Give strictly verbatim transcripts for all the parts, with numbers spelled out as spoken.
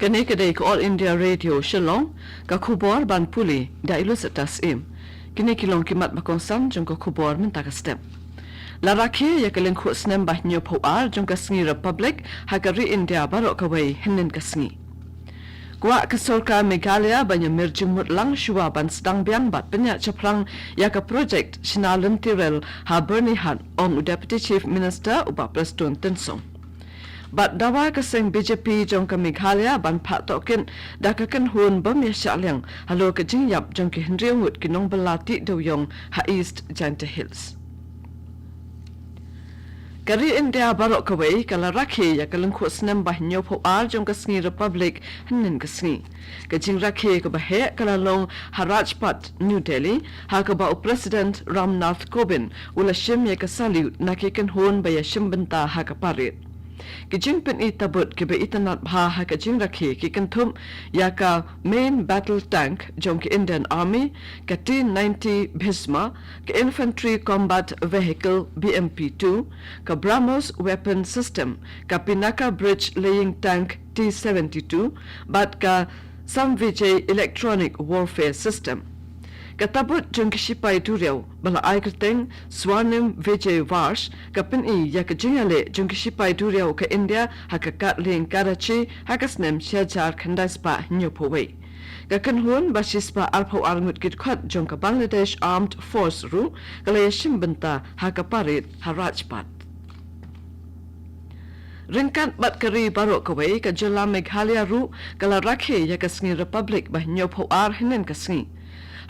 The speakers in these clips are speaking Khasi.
Kane ka dei ka All India Radio Shillong, ka khubor ban pule da i Lucetta Syiem. Kine ki long ki mat ba kongsan jong ka khubor mynta ka step. La rakhe ïa ka lyngkhuh snem ba hynñiewphew ar jong ka sngi Republic ha ka ri India baroh kawei hynnin ka sngi. Kwah ka sorkar Meghalaya ban ïa mir jingmut lang shuwa ban sdang biang bad pynïaid shaphrang ïa ka project shna lynti rel ha Byrnihat, ong u Deputy Chief Minister u Bah Prestone Tynsong. Bad dawa ka seng B J P jong ka Meghalaya ban phah tohkit da ka kynhun bym ïa shah liang halor ka jingïap jong ki hynriew ngut ki nongbylla tih dewïong ha East Jaintia Hills. Ka ri India baroh kawei ka la rakhe ïa ka lyngkhuh snem ba hynñiewphew ar jong ka sngi Republic hynnin ka sngi. Ka jingrakhe kaba heh ka la long ha Rajpath, New Delhi, ha kaba u President Ram Nath Kovind u la shim ïa ka salute na ki kynhun ba ïa shim bynta ha ka parade. Ki jingpyni tabut kiba itynnad bha ha ka jingrakhe ki kynthup ïa ka Main Battle Tank jong ka Indian Army, ka T ninety Bhisma, ka Infantry Combat Vehicle B M P two, ka BrahMos Weapon System, ka Pinaka Bridge Laying Tank T seventy-two, bad ka Samvijay Electronic Warfare System. Ka tabut jong ki shipai duriaw ba la ai kyrteng Swarnim Vijay Varsh ka pyni ïa ka jingïaleh jong ki shipai duriaw ka India ha ka kad lieng Karachi ha ka snem shi hajar khyndai spah hynñiewphew wei. Ka kynhun ba shispah arphew ar ngut ki dkhot jong ka Bangladesh Armed Force ruh ka la ïa shim bynta ha ka parade ha Rajpath. Ryngkat bad ka ri baroh kawei, ka jylla Meghalaya ruh ka la rakhe ïa ka sngi Republic ba hynñiewphew ar hynnin ka sngi.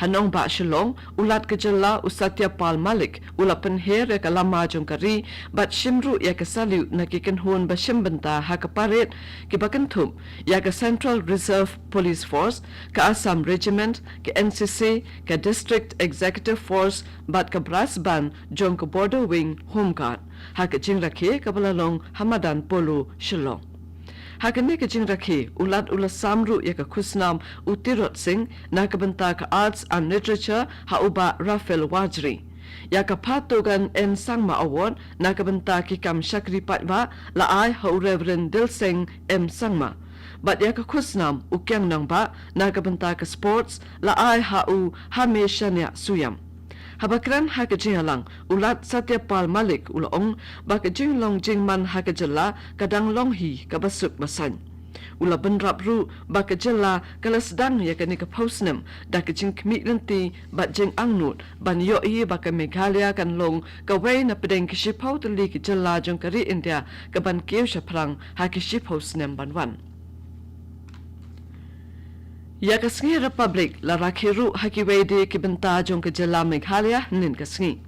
Ha nongbah Shillong, u Lat ka jylla u Satya Pal Malik u la pynher ïa ka lama jong ka ri bad shim ruh ïa ka salute na ki kynhun ba shim bynta ha ka parade, kiba kynthup ïa ka Central Reserve Police Force, ka Assam Regiment, ka N C C, ka District Executive Force bad ka Brass Band jong ka Border Wing Home Guard ha ka jingrakhe kaba la long ha madan Polo, Shillong. Ha kane ka jingrakhe, u Lat u la sam ruh ïa ka khusnam u Tirot Singh na ka bynta ka Arts and Literature ha u Bah Raphael Warjri. Ïa ka Phatogan N Sangma Award na ka bynta ki kam shakri paidbah la ai ha u Reverend Dilseng M Sangma. Bad ïa ka khusnam u Kiang Nangbah na ka bynta ka Sports la ai ha u Hame Shaniah Suiam. Haba kren ha ka jingïalang, u Lat Satya Pal Malik u la ong ba ka jinglong jingman ha ka jylla ka dang long hi kaba suk ba saiñ. U la bynrap ruh ba ka jylla ka la sdang ïa kane ka phew snem da ka jingkhmih lynti bad jingangnud ban ïohi ba ka Meghalaya kan long kawei na pdeng ki shiphew tylli ki jylla jong ka ri India kaban kiew shaphrang ha ki shiphew snem ban wan. Ïa ka sngi Republic la rakhe ruh ha kiwei de ki bynta jong ka jylla Meghalaya hynnin ka sngi.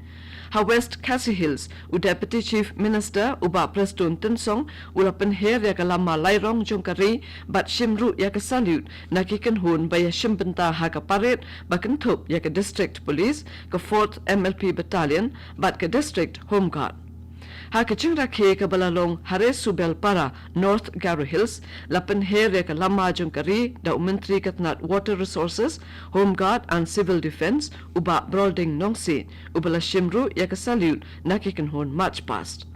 Ha West Khasi Hills, u Deputy Chief Minister u Bah Prestone Tynsong u la pynher ïa ka lama lairong jong ka ri bad shim ruh ïa ka salute na ki kynhun ba ïa shim bynta ha ka parade ba kynthup ïa ka District Police, ka Fourth M L P Battalion bad ka District Home Guard. Ha ka jingrakhe kaba la long ha Resubelpara, North Garo Hills, la pynher ïa ka lama jong ka ri da u Myntri ka tnat Water Resources, Home Guard and Civil Defence, u Bah Brolding Nongsiej, uba la shim ruh ïa ka salute na ki kynhun March Past.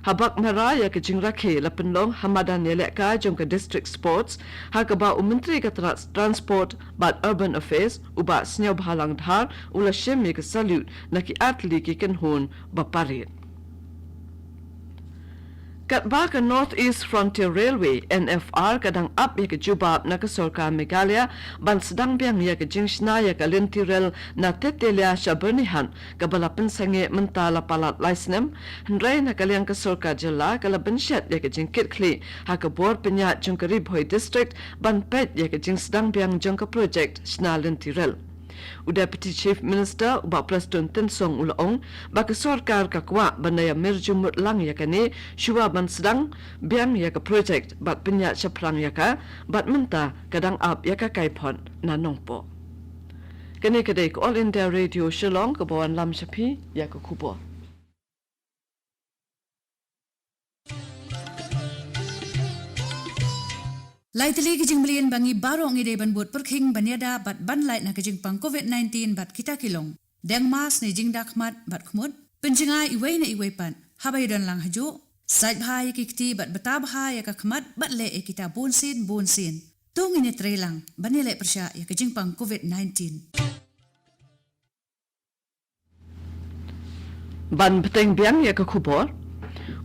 Ha Baghmara ïa ka jingrakhe la pynlong ha madan ïalehkai jong ka District Sports, ha kaba u Myntri ka tnat Transport bad Urban Affairs, u Bah Sniawbhalang Dhar, u la shim ïa ka salute na ki artylli ki kynhun ba parade. Katba ka North East Frontier Railway, N F R, ka dang ap ïa ka jubab na ka sorkar Meghalaya ban sdang biang ïa ka jingshna ïa ka lynti rel na Tetelia sha Byrnihat, kaba la pynsangeh mynta la palat lai snem, hynrei na ka liang ka sorkar jylla ka la bynshet ïa ka jingkitkhlieh ha ka bor pynïaid jong ka Ri Bhoi District ban peit ïa ka jingsdang biang jong ka project shna lynti rel. U Deputy Chief Minister u Bah Prestone Tynsong u la ong ba ka sorkar ka kwah ban da ïa mir jingmut lang ïa kane shuwa ban sdang biang ïa ka project bad pynïaid shaphrang ïa ka, bad mynta ka dang ap ïa ka kaiphod na Nongpoh. Kane ka dei ka All India Radio Shillong kaba wanlam sha phi ïa ka khubor. Lai tylli ki jingmlien ba ngi baroh ngi dei ban bud pyrkhing ban ïada bad ban lait na ka jingpang covid nineteen bad kita ki long: deng mask ne jingda khmat bad khmut, pynjngai iwei na iwei pat haba ïadon lang hajuh, Sait bha ïa ki kti bad bata bha ïa ka khmat bad leh ïa kita bun sien bun sien. To ngin ïa trei lang ban ïaleh pyrshah ïa ka jingpang covid nineteen. Ban bteng biang ïa ka khubor,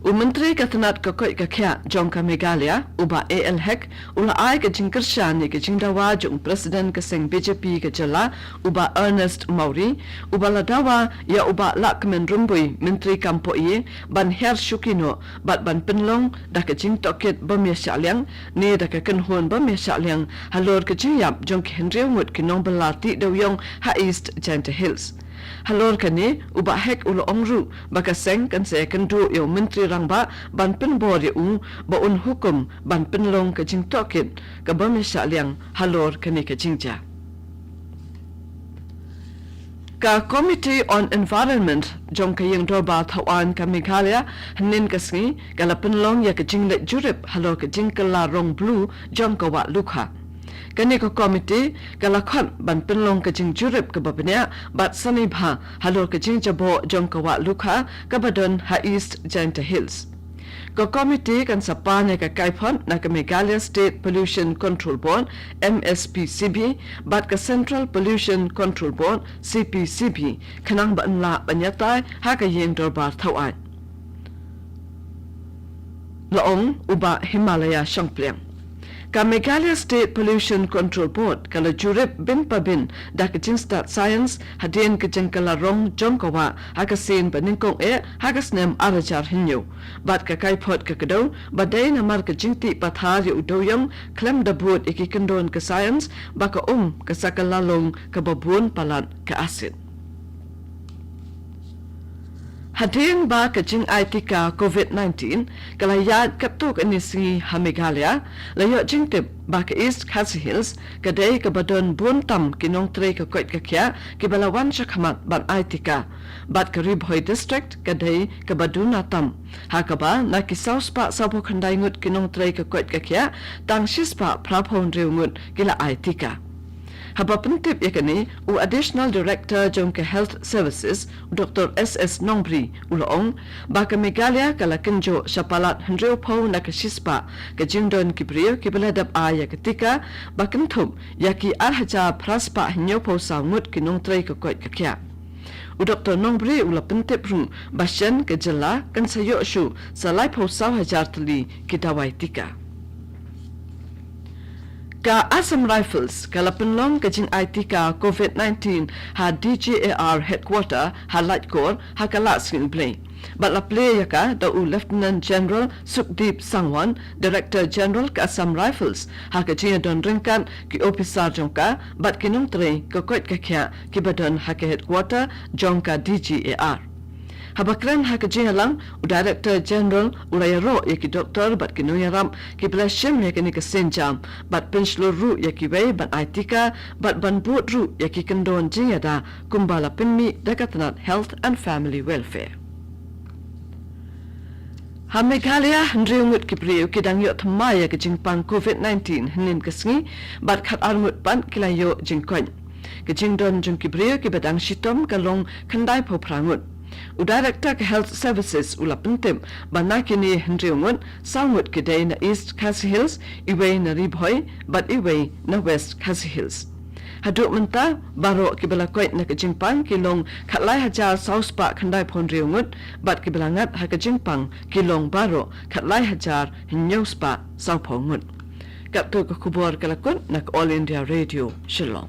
u Myntri ka tnat ka koit ka khiah jong ka Meghalaya, u Bah A L Hek, u la ai ka jingkyrshan ïa ka jingdawa jong u President ka seng B J P ka jylla, u Bah Ernest Mawrie, u ba la dawa ïa u Bah Lahkmen Rymbui, Myntri kam poh ïing, ban hiar shuki noh bad ban pynlong da ka jingtohkit bym ïa shah liang ne da ka kynhun bym ïa shah liang halor ka jingïap jong ki hynriew ngut ki nongbylla tih dewïong ha East Jaintia Hills. Halor kane, u Bah Hek u la ong ruh ba ka seng kan sa ïakynduh ïa u Myntri Rangbah ban pynbor ïa u ba un hukum ban pynlong ka jingtohkit ka bym ïa shah liang halor kane ka jingjia. Ka Committee on Environment jong ka Ïing Dorbar Thawaiñ ka Meghalaya hynnin ka sngi ka la pynlong ïa ka jingleit jurip halor ka jingkylla rong blue jong ka Wah Lukha. Kane ka komiti ka la khot ban pynlong ka jingjurip kaba bniah bad sani bha halor ka jingjaboh jong ka Wah Lukha kaba don ha East Jaintia Hills. Ka komiti kan sa pan ïa ka kaiphod na ka Meghalaya State Pollution Control Board, M S P C B, bad ka Central Pollution Control Board, C P C B, khnang ba yn lah ban ïatai ha ka Ïing Dorbar Thawaiñ, la ong u Bah Himalaya Shangpliang. Ka Meghalaya State Pollution Control Board ka la jurip bin pa bin da ka jingstad science hadien ka jingkylla rong jong ka wah ha ka sien ba nyngkong eh ha ka snem ar hajar hynñiew. Bad ka kaiphod ka kdew ba dei namar ka jingtih pathar ïa u dewïong khlem da bud ïa ki kyndon ka science ba ka um ka sa kylla long kaba bun palat ka acid. Hadien ba ka jingai tika covid nineteen ka la ïaid katto katne sngi ha Meghalaya, la ïoh jingtip ba ka East Khasi Hills ka dei kaba don bun tam ki nongtrei ka koit ka khiah kiba la wan shakhmat ban ai tika. Bad ka Ri Bhoi District ka dei kaba duna tam, ha kaba na ki saw spah sawphew khyndai ngut ki nongtrei ka koit ka khiah, tang shi spah phraphew hynriew ngut ki la ai tika. Haba pyntip ïa kane, u Additional Director jong ka Health Services, u Doktor S S Nongbri, u la ong ba ka Meghalaya ka la kynjoh sha palat hynriewphew na ka shi spah ka jingdon ki briew kiba la dep ai ïa ka tika, ba kynthup ïa ki ar hajar phra spah hynñiewphew saw ngut ki nongtrei ka koit ka khiah. U Doktor Nongbri u la pyntip ruh ba shen ka jylla kan sa ïoh shuh sa laiphew saw hajar tylli ki dawai tika. Ka Assam Rifles ka la pynlong ka jingai tika covid nineteen ha D G A R headquarter ha Laitkor ha ka Lahsngi Blei. Bad la plie ïa ka da u Lieutenant General Sukdeep Sangwan, Director General ka Assam Rifles, ha ka jingïadon ryngkat ki ophisar jong ka bad ki nongtrei ka koit ka khiah kiba don ha ka headquarter jong ka D G A R. Haba kren ha ka jingïalang, u Director General u la ïaroh ïa ki doktor bad ki nongïarap kiba la shim ïa kane ka sienjam bad pynshlur ruh ïa kiwei ban ai tika bad ban bud ruh ïa ki kyndon jingïada kumba la pynmih da ka tnat Health and Family Welfare. Ha Meghalaya, hynriew ngut ki briew ki dang ïoh thymmai ïa ka jingpang covid nineteen hynnin ka sngi, bad khatar ngut pat ki la ïoh jingkoit. Ka jingdon jong ki briew kiba dang shitom ka long khyndaiphew phra ngut. U Director ka Health Services u la pyntip ba na kine hynriew ngut, saw ngut ki dei na East Khasi Hills, iwei na Ri Bhoi bad iwei na West Khasi Hills. Haduh mynta, baroh kiba la koit na ka jingpang ki long khatlai hajar saw spah khyndaiphew hynriew ngut, bad kiba la ngat ha ka jingpang ki long baroh khatlai hajar hynñiew spah sawphew ngut. Katto ka khubor ka la kut na ka All India Radio Shillong.